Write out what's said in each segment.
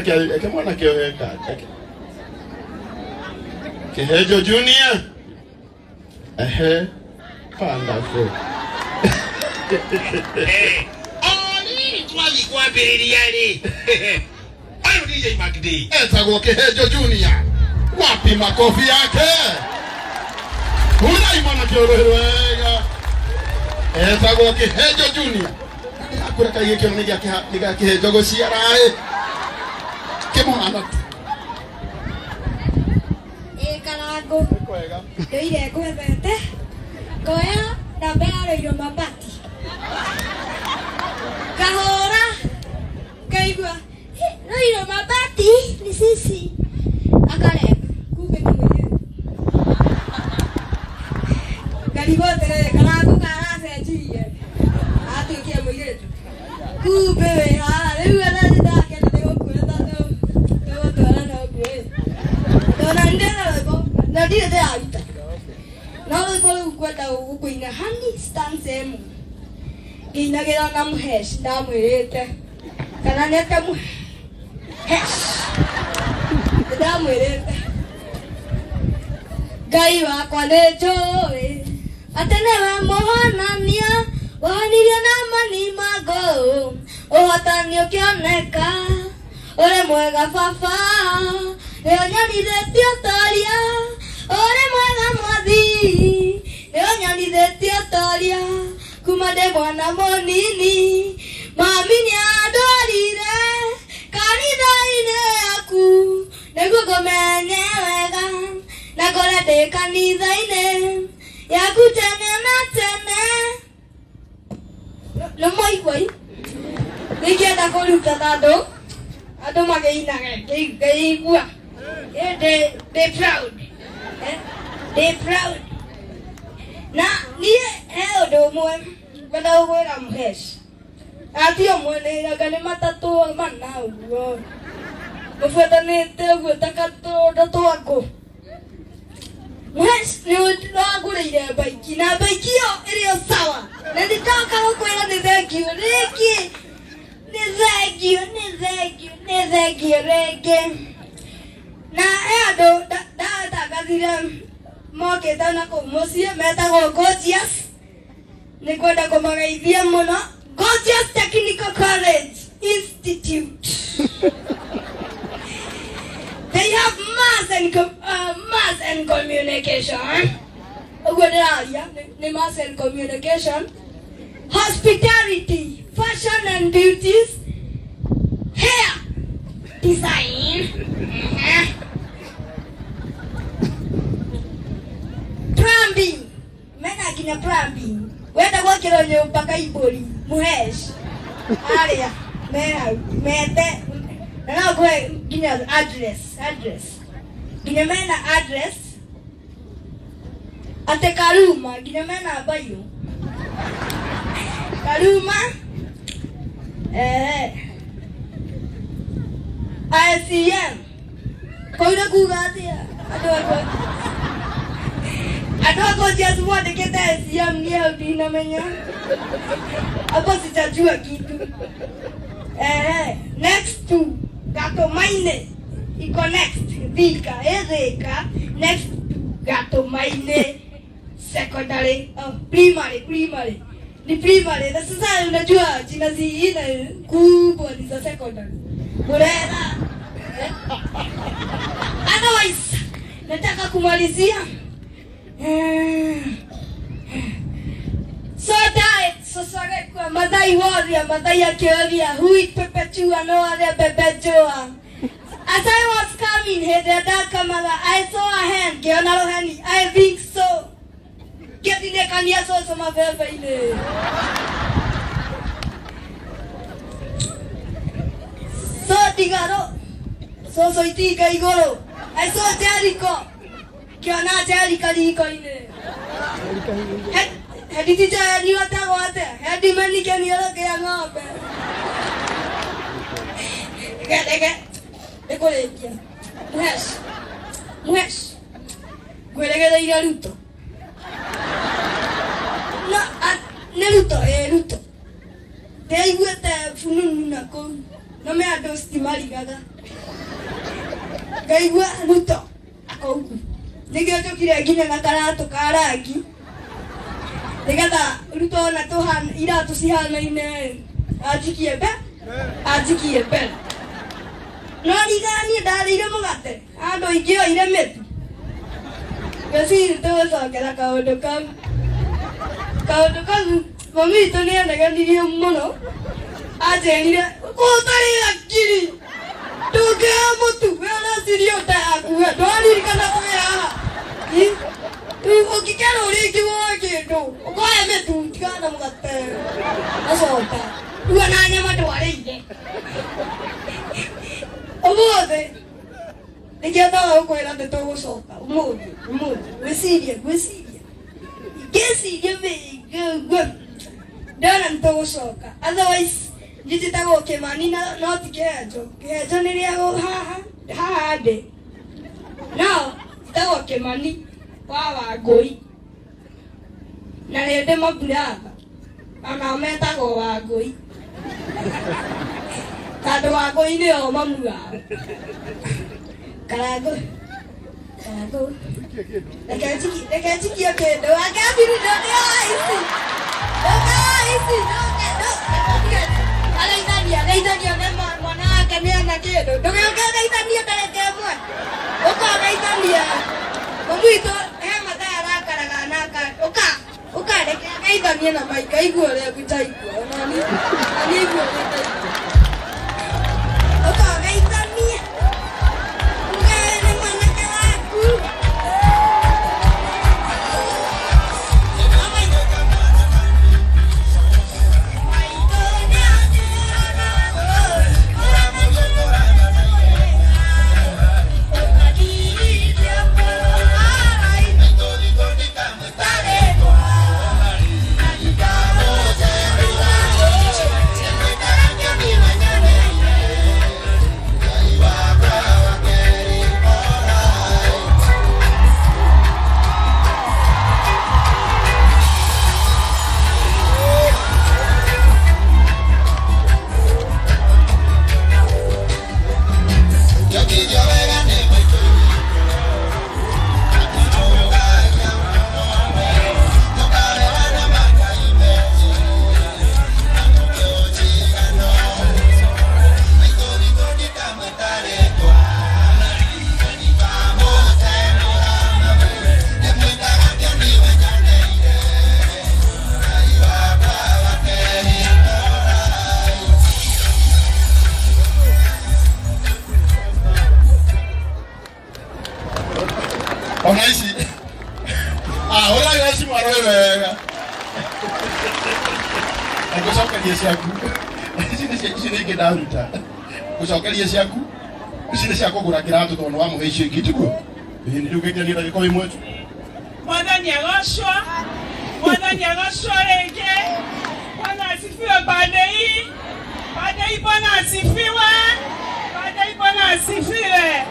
Reke reke mwanake oe kandi. Reke. Kihejo Junior. Ehe. Wonderful. O rĩrĩ twathiĩ kwambĩrĩria rĩ, ũyũ DJ Macday. Etagwo Kihejo Junior. Wapi makofi yake? Hurai mwanake ũrũhĩ wega. Etagwo Kihejo Junior. Ndĩrakwĩra kaĩ gĩkĩo nĩ gĩa Kĩhenjo gũciara ĩ. Kĩmũhana tu. Ĩ Karangũ. Nĩ kwega. Ndũire ngwethete ngoya namba ya Rũirũ Mabati ngahũra ngaigua Rũirũ Mabati ni sisi akarenga kumbe nĩ mũirĩtu ngarigwo atĩrĩrĩ Karangũ karacenjirie atuĩkire mũirĩtu kumbe wĩ haha rĩu ona nĩ ndakena nĩ gũkuona tondũ tũgũtwarana ũguo ĩ ndona ndĩna rwĩmbo na ndirĩ ndĩraruta no rwĩmbo rũu ngwenda gũkũina hani stanza ĩmwe ngĩinagĩra na mũhesh ndamwĩrĩte kana nĩte mũhesh ndamwĩrĩte Ngai wakwa nĩ njũĩ atĩ nĩwe mũhonania wahonirie na mani mangũ ũhotani ũkĩoneka ũrĩ mwega baba nĩ ũnyonithĩtie ũtoria ũrĩ mwega mwathi nĩ ũnyonithĩtie ũtoria kuma ndĩ mwana mũnini mami nĩ andwarire kanitha-inĩ yaku nĩguo ngũmenye wega na ngore ndĩ kanitha-inĩ yaku tene na tene. Nĩ mwaigua i ningĩenda kũruta tondũ andũ makĩinaga ngĩigua ndĩ ndĩ proud. Eh, ndĩ proud na niĩ he ũndũ ũmwe ngwenda gũkwĩra mũhesh ati ũmwe nĩ anga nĩ matatũ mana ũguo mũbuatanĩte ũguo ta katũndũ twa ngũ. Mũhesh nĩ wangũrĩire baiki na baiki ĩyo ĩrĩ o sawa na nĩ ndoka gũkwĩra nĩ thengiũ rĩngĩ nĩ thengiũ nĩ thengiũ nĩ thengiũ rĩngĩ na he andũ ndatangathire mokĩte na kũu mũciĩ metagwo Gorgeous. Nĩ kwenda kũmageithia mũno Gorgeous Technical College Institute. They have mass and communication. Ũguo ndĩraria nĩ mass and communication, hospitality, fashion and beauties, hair design, plumbing, mena nginya plumbing wenda gwakĩrwo nyũmba kaibũri mũhesh arĩa me hau mete na no ngũhe nginya address address nginya mena address atĩ karuma nginya mena mbayũ karuma eh ICM kau nĩ kuga atĩa andũ akwa andũ akwa Jesu mwandĩkĩte ICM niĩ hau ndinamenya hapo sijajua kitu eh next to Gatomaine iko next Thika ĩ Thika next to Gatomaine secondary oh, primary primary ni primary na sasa unajua jina zingine kubwa ni za secondary Murera eh? Otherwise nataka kumalizia so diet so kwa Mathai warrior Mathai akĩoria hui perpetua no arĩa bebe njũa. As I was coming hĩndĩ ĩrĩa ndakamaga I saw a hen ngĩona rũheni I think so ngĩthinĩkania cũcũ mabebe-inĩ. So ndigaro cũcũ itinga igũrũ I saw Jericho ngĩona Jericho riko-inĩ. Hediticha yanyu atagwo atĩa hedimeni kĩniũrũ kĩa ng'ombe reke reke nĩkũrĩkia mũhesh mũhesh ngwĩrĩgĩrĩire Ruto no nĩ Ruto ĩ Ruto ndĩraiguĩte fununu na kũu. No me andũ citimarigaga. Ngaigua Ruto akaugu. Nĩkĩo njũkire nginya na karatũ ka rangi. Nĩgetha Ruto ona tũhana iratũ cihanaine anjikie mbe anjikie mbere. No rigana niĩ ndarĩire mũgate andũ aingĩ oire mĩtu. Ngeciri tũgũcokera kaũndũ kau. Kaũndũ kau mami witũ nĩ anegenirie mũno. Anjĩrire kũtarĩ hakiri ndũngĩoya mũtu we ũreciria ũtayakuwe ndwaririkana twĩ haha. Rĩu ũngĩkerwo rĩngĩ woe kĩndũ ũkoya mĩtu tigana na mũgate na soda rĩu ona nyama ndwarĩire. Ũmũthĩ nĩkĩo ndoga gũkwĩra nĩ tũgũcoka ũmũthĩ ũmũthĩ gwĩciria gwĩciria ngĩciria mĩingĩ ndona nĩ tũgũcoka otherwise niĩ njĩtagwo Kĩmani na no ti Kĩhenjo. Kĩhenjo nĩ rĩa haha haha ndĩ no njĩtagwo Kĩmani wa Wangũi na nĩ ndĩ maburatha onao metagwo Wangũi tondũ Wangũi nĩo mamu wao. Karangũ karangũ reke njikie kĩndũ akambiri ndũkĩoa ici ndũkĩoa ici ndũke ageithania ageithania nĩ mwana wake nĩ ona kĩndũ ndũgĩũke ũgeithanie ndagĩka ĩmwe ũka ũgeithania mami witũ he mathaa arakaraga naka ũka ũka reke ageithanie na maika igue ũrĩa ngũtaigua onani nani igue ũrĩa ndaigua ũka ũgeithanie uge nĩ mwanake waku. Ona ici ah ũrĩa ici mwana wĩ wega ngũcokerie ciaku ici nĩ ici nĩ ingĩ ndaruta ngũcokerie ciaku ici nĩ cia kũgũra kĩratũ tondũ nĩ wamũhe icio ingĩ tiguo ĩĩ nĩ ndũgĩkenia ndagĩka ĩmwe tu. Mwathani agocwo, Mwathani agocwo rĩngĩ. Bwana asifiwe pande hii. Pande hii Bwana asifiwe. Pande hii Bwana asifiwe.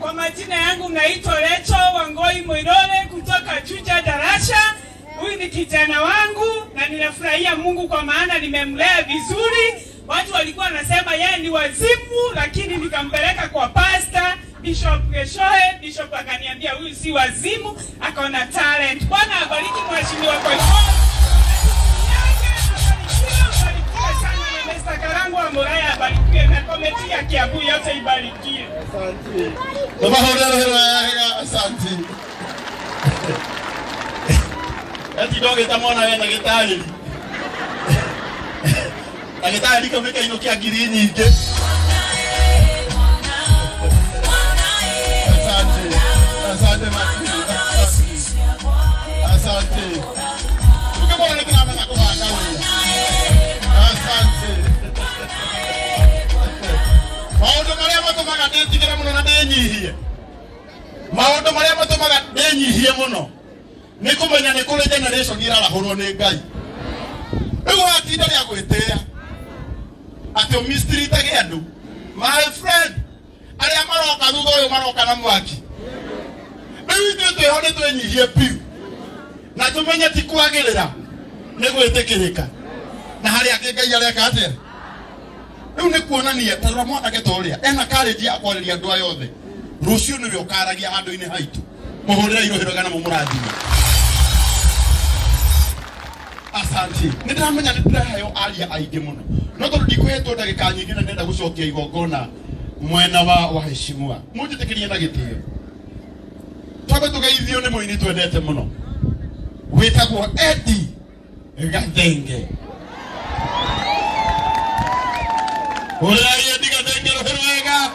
Kwa majina yangu naitwa Recho Wangoi Mwirore kutoka Juja Darasha. Huyu ni kijana wangu na ninafurahia Mungu kwa maana nimemlea vizuri. Watu walikuwa wanasema yeye ni wazimu, lakini nikampeleka kwa pastor Bishop Geshoe. Bishop akaniambia huyu si wazimu, akaona talent. Bwana abariki mheshimiwa Koimburi. Abarikiwe sana na Mr. Karangu wa Muraya abarikiwe na komiti ya Kiambu yote ibarikiwe. Tũmahũrĩre wega asante. Eti ndogĩta mwana wena gĩtaĩri na gĩtaĩri kau gĩkainũkia ngiri nyingĩ. Asante. Asante Martin. Asante. Tukimwona nĩ kĩramenya kũbanga wĩra. Asante. Maũndũ marĩa matũmaga ndĩtigĩre mũno na ndĩnyihie. Maũndũ marĩa matũmaga ndĩnyihie mũno nĩ kũmenya nĩ kũrĩ generation ĩrarahũrwo nĩ Ngai. Rĩu watinda rĩa gwĩtĩĩa atĩ ũmistiritage andũ. My friend, arĩa maroka thutha ũyũ maroka na mwaki. Rĩu ithuĩ twĩho nĩ twĩnyihie biũ na tũmenye ti kwagĩrĩra nĩ gwĩtĩkĩrĩka na harĩa angĩ Ngai areka atĩa. Rĩu nĩ kuonania ta rora mwanake ta ũrĩa ena courage ya kwarĩria andũ aya othe. Rũciũ nĩwe ũkaragia handũ-inĩ haitũ. Mũhũrĩre irũhĩ rwega na mũmũrathime. Asante. Nĩ ndĩramenya nĩ ndĩraheo aria aingĩ mũno. No tondũ ndikũhetwo ndagĩka nyingĩ na ndĩrenda gũcokia igongona mwena wa waheshimiwa. Mũnjĩtĩkĩrie na gĩtĩo. Twambe tũgeithio nĩ mũini twendete mũno. Wĩtagwo Eddie Gathenge. Hũrĩrai Eddie Gathenge rũhĩ rwega.